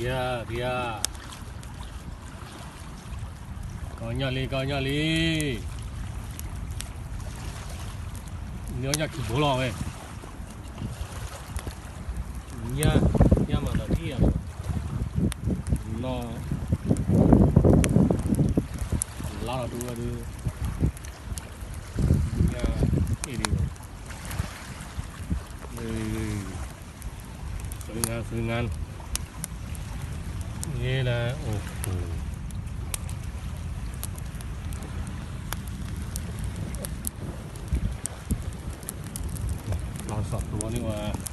ယၤ ယၤ, ကီညၣ်လံ ကီညၣ်လံ, နညၣ်ခံဘိလီၤဝဲ, ညၣ်, ညၣ်မၤသးဒ်အံၤ, နီၢ်, လါလီၤတူၢ်ဝဲဒုး, ညၣ်အ့ၣ်ဒံးဘၣ်, စူငါ စူငါ, န့ၣ်လၢအိၣ်ခိး လီၤစီၤတိၤန့ၢ်ဝဲ